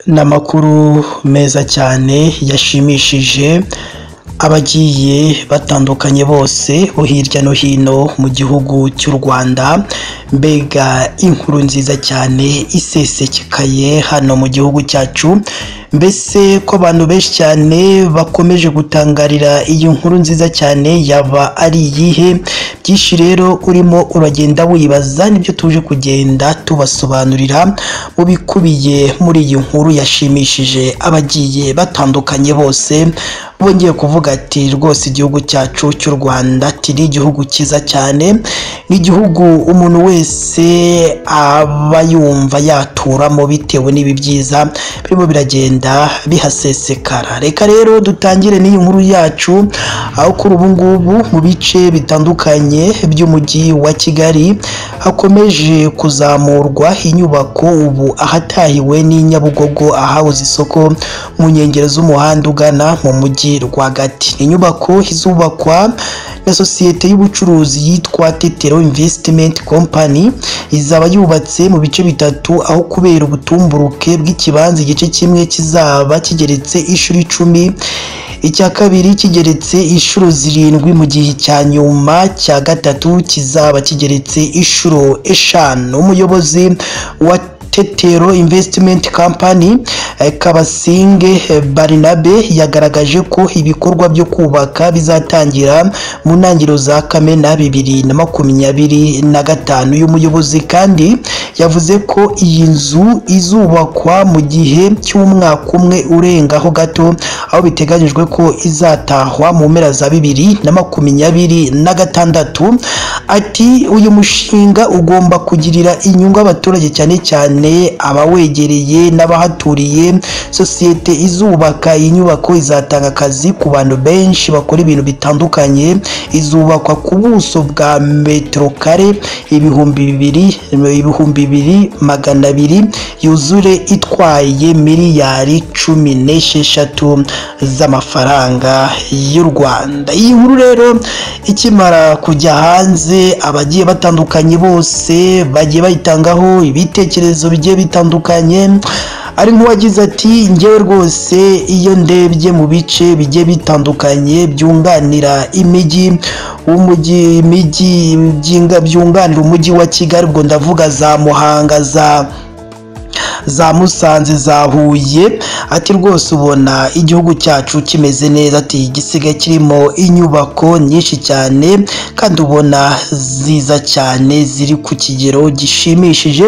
Ni amakuru meza cyane yashimishije abagiye batandukanye bose bo hirya no hino mu gihugu cy'u Rwanda. Mbega inkuru nziza cyane isesekaye hano mu gihugu cyacu, mbese ko abantu benshi cyane bakomeje gutangarira iyi nkuru nziza cyane, yaba ari iyihe? Byinshi rero urimo uragenda wibaza, nibyo tuje kugenda tubasobanurira mu bikubiye muri iyi nkuru yashimishije abagiye batandukanye bose. Bongeye kuvuga ati rwose igihugu cyacu cy'u Rwanda ni igihugu cyiza cyane, ni igihugu umuntu wese aba yumva yaturamo bitewe n'ibi byiza birimo biragenda bihasesekara. Reka rero dutangire n'iyi nkuru yacu, aho kuri ubu ngubu mu bice bitandukanye by'umujyi wa Kigali hakomeje kuzamurwa inyubako, ubu ahatahiwe ni Nyabugogo ahabuze isoko mu nkengero z'umuhanda ugana mu mujyi rwagati. Inyubako izubakwa na sosiyete y'ubucuruzi yitwa Tetero Investment Company, izaba yubatse mu bice bitatu, aho kubera ubutumburuke bw'ikibanza igice kimwe kizaba kigeretse inshuro 10, icya kabiri kigeretse inshuro 7, mu gihe cya nyuma cya gatatu kizaba kigeretse inshuro 5. Umuyobozi wa Tetero Investment Company Kabasinge Barnabe yagaragaje ko ibikorwa byo kubaka bizatangira mu ntangiriro za Kamena 2025. Uyu muyobozi kandi yavuze ko iyi nzu izubakwa mu gihe cy'umwaka umwe urengaho gato, aho biteganyijwe ko izatahwa mu mpera za 2026. Ati uyu mushinga ugomba kugirira inyungu abaturage, cyane cyane abawegereye n'abahaturiye. Sosiyete izubaka iyi nyubako izatanga akazi ku bantu benshi bakora ibintu bitandukanye. Izubakwa ku buso bwa metero kare 2200, yuzure itwaye miliyari 16 z'amafaranga y'u Rwanda. Iyi nkuru rero ikimara kujya hanze, abagiye batandukanye bose bagiye bayitangaho ibitekerezo bigiye bitandukanye. Ari nk'uwagize ati njyewe rwose iyo ndebye mu bice bigiye bitandukanye byunganira imijyi byunganira umujyi wa Kigali, ubwo ndavuga za Muhanga, za Musanze, za Huye, ati rwose ubona igihugu cyacu kimeze neza, ati gisigaye kirimo inyubako nyinshi cyane kandi ubona ziza cyane ziri ku kigero gishimishije.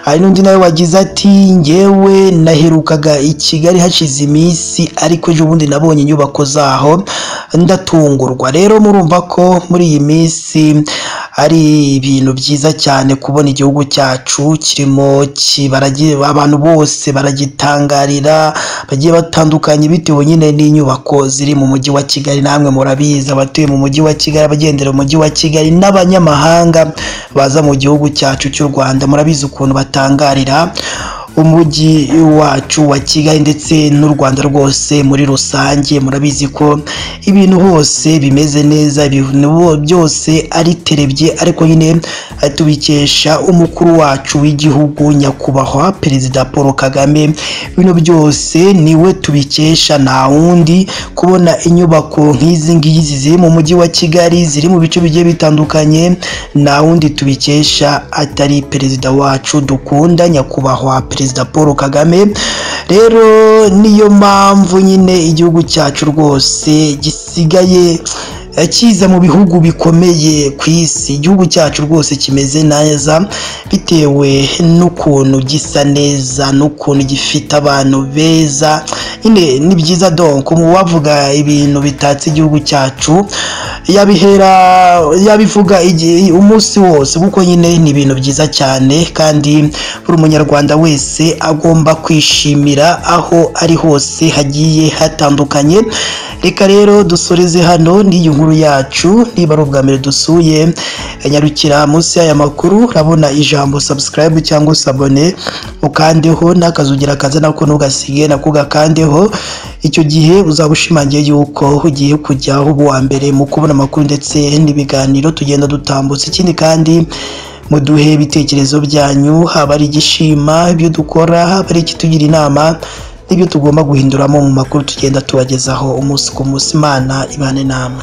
Hari n'undi nawe wagize ati njyewe naherukaga i Kigali hashize iminsi, ariko ejo bundi nabonye inyubako zaho ndatungurwa. Rero murumva ko muri iyi minsi ari ibintu byiza cyane kubona igihugu cyacu kirimo abantu bose baragitangarira bagiye batandukanye bitewe nyine n'inyubako ziri mu mujyi wa Kigali. Namwe murabizi, abatuye mu mujyi wa Kigali, abagendera mu mujyi wa Kigali n'abanyamahanga baza mu gihugu cyacu cy'u Rwanda, murabizi ukuntu batangarira umujyi wacu wa Kigali ndetse n'u Rwanda rwose muri rusange. Murabizi ko ibintu hose bimeze neza, ibintu byose ari terebye, ariko nyine tubikesha umukuru wacu w'igihugu nyakubahwa Perezida Paul Kagame. Bino byose niwe tubikesha, nta wundi. Kubona inyubako nk'izi ngizi ziri mu mujyi wa Kigali, ziri mu bice bigiye bitandukanye, nta wundi tubikesha atari perezida wacu dukunda nyakubahwa Perezida Paul Kagame. Rero niyo mpamvu nyine igihugu cyacu rwose gisigaye kiza mu bihugu bikomeye ku isi. Igihugu cyacu rwose kimeze neza bitewe n'ukuntu gisa neza, n'ukuntu gifite abantu beza. Nyine ni byiza, donc mu wavuga ibintu bitatse igihugu cyacu yabihera yabivuga umunsi wose, kuko nyine ni ibintu byiza cyane, kandi buri munyarwanda wese agomba kwishimira aho ari hose hagiye hatandukanye. Reka rero dusoreze hano n'iyi nkuru yacu. Niba ari ubwa mbere dusuye, nyarukira munsi y'aya makuru urabona ijambo subscribe cyangwa s'abonner, ukandeho n'akazugira kaza nako ntugasige nako gakandeho. Icyo gihe uzaba ushimangiye yuko ugiye kujya uba uwa mbere mu kubona amakuru ndetse n'ibiganiro tugenda dutambutse. Ikindi kandi Muduhe ibitekerezo byanyu, haba ari igishima ibyo dukora, haba ari ikitugira inama n'ibyo tugomba guhinduramo mu makuru tugenda tubagezaho umunsi ku munsi. Imana ibane namwe.